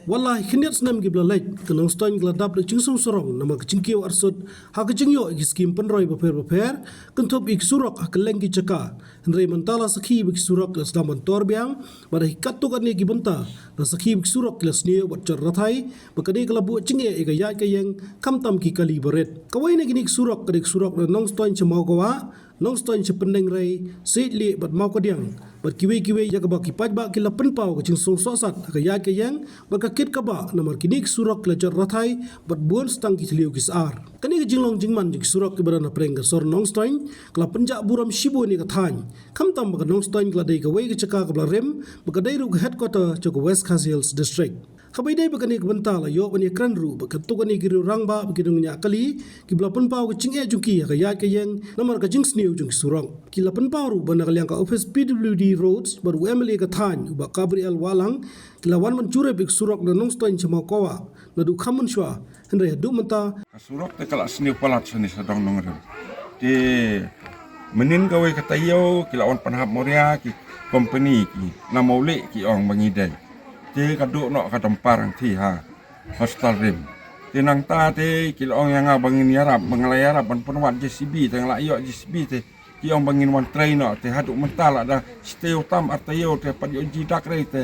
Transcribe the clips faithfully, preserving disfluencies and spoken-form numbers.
Wat la khyndiat snem kiba la leit, ka Nongstoiñ ka la dap da ka jingsngewsarong namar ka jingkiew arsut ha ka jingïoh ïa ki skhim pynroi bapher bapher, kynthup ïa ki surok ha kylleng ki jaka. Hynrei mynta la sakhi ba ki surok ki la sdang ban tor biang, bad ha katto katne ki bynta la sakhi ba ki surok ki la sniew bad jot rathai, bad kane ka la buh jingeh ïa ka ïaid ka ïeng, khamtam ki kali barit. Kawei na kine ki surok ka dei ka surok na Nongstoiñ sha Mawkawah, Nongstoiñ sha Pyndengrei, Siej Lieh bad Mawkadiang, bad kiwei kiwei ïa kaba ki paidbah ki la pynpaw ka jingsngewsohsat ha ka ïaid ka ïeng bad ka kit ka bah, namar kine ki surok ki la jot rathai bad bun tang ki thliew ki sar. Kane ka jinglong jingman jong ki surok kiba don hapdeng ka sor Nongstoiñ ka la pynjah burom shibun ïa ka thaiñ, khamtam ba ka Nongstoiñ ka la dei kawei ka jaka kaba la rim, bad ka dei ruh ka headquarter jong ka West Khasi Hills District. Haba ïadei bad kane ka bynta la ïoh ban ïakren ruh bad katto katne ki rangbah bad ki nongñiah kali kiba la pynpaw ka jingeh jong ki ha ka ïaid ka ïeng namar ka jingsniew jong ki surok. Ki la pynpaw ruh ba na ka liang ka ophis P W D Roads bad u M L A ka thaiñ, u Bah Gabriel Wahlang, ki la wan ban jurip ïa ka surok na Nongstoiñ sha Mawkawah naduh kham mynshuwa, hynrei haduh mynta ka surok te ka la sniew palat shane sha Dong Nongrim. Te mynnin kawei ka taïew ki la wan pynhap moria ki company ki na Mawlieh, ki ong ba ngi dei. Te ka duh noh ka dumpar hangtei ha Hostel Rim. Te nangta te ki la ong ïa nga ba ngin ïarap, ba nga la ïarap ban pynwad J C B, te nga la ïoh J C B, te ki ong ba ngin wan trei noh. Te haduh mynta la da shi taïew tam ar taïew te pat ïoh jingïaid rei. Te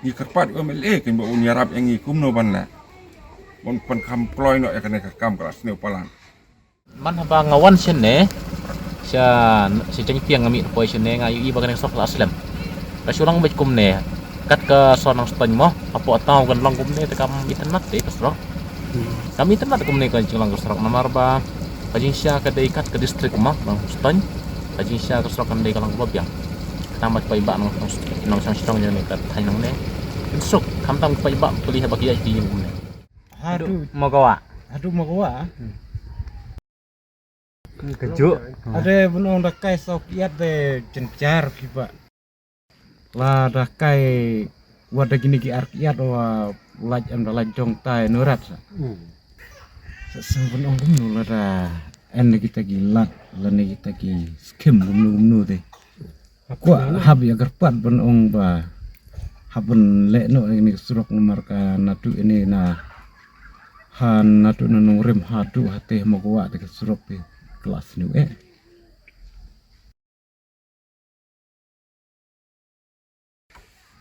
ngi kyrpad ïa u M L A kin ba un ïarap ïa ngi kumno ban leh ban pynkham kloi noh ïa kane ka kam ka la sniew palat. Man haba nga wan shane sha, sha Jaiñtia, nga mih poi shane, nga ïohi ba kane ka surok la slem. Ka shu long beit kumne. Kat ka sor Nongstoiñ mo, hapoh town kan long kumne, te kam itynnad te ka surok. Kam itynnad kumne ka jinglong ka surok namar ba ka jingshisha ka dei kat ka district mo, Nongstoiñ. Ka jingshisha ka surok kan dei ka long kaba biang. Khnang ba ki paidbah nong, nong, nongshong shnong jong kane ka thaiñ nangne kin suk, khamtam ki paidbah pylli haba ki ïaid ki ïeng kumne. Haduh Mawkawah. Haduh Mawkawah. Kajuh. Ade ban ong da kai saw kiad de jynjar phi ba. La da kai wat da kine ki ar kiad wa lait em da lait dong tai nurat sa. Sa seng ban ong kumno lada en kita ki lad lane kita ki skim kumno kumno de. Kwah hap ïa kyrpad ban ong ba hap ban leh noh ïa kane ka surok namar ka naduh ine na ha naduh na Nongrim haduh hate ha Mawkawah te ka surok te ka la sniew eh.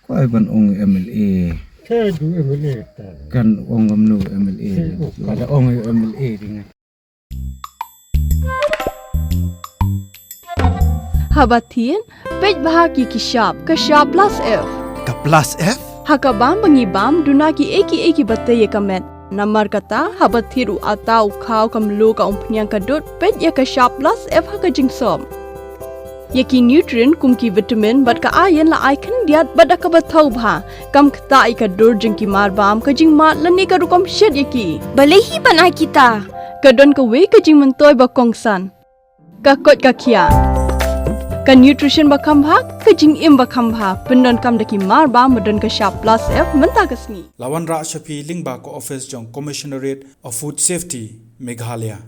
Kwah ban ong M L A. Ka du M L A ta. Kan ong kumno M L A. Lada ong ïa M L A ding. Haba thied, peit bha ki ki shap, ka shap plus F. Ka plus F? Ha ka bam ba ngi bam, duna ki ei ki ei kiba tei ïa ka met. Namar kata, haba thied u atta, u khaw, ka mluh, ka umphniang, ka dud, peit ïa ka shap plus F ha ka jingsop. Ïa ki nutrient kum ki vitamin bad ka iron la ai khyndiat bad da kaba thaw bha. Kam ktah ïa ka dur jong ki marbam, ka jingmad lane ka rukom shet ïa ki. Balei hi ban ai kita? Ka don kawei ka jingmyntoi ba kongsan. Ka koit ka khiah. Ka nutrition ba kham bha, ka jingim ba kham bha. Pyndonkam da ki marbam ba don ka shap plus F mynta ka sngi. La wanrah sha phi lyngba ka office jong Commissionerate of Food Safety, Meghalaya.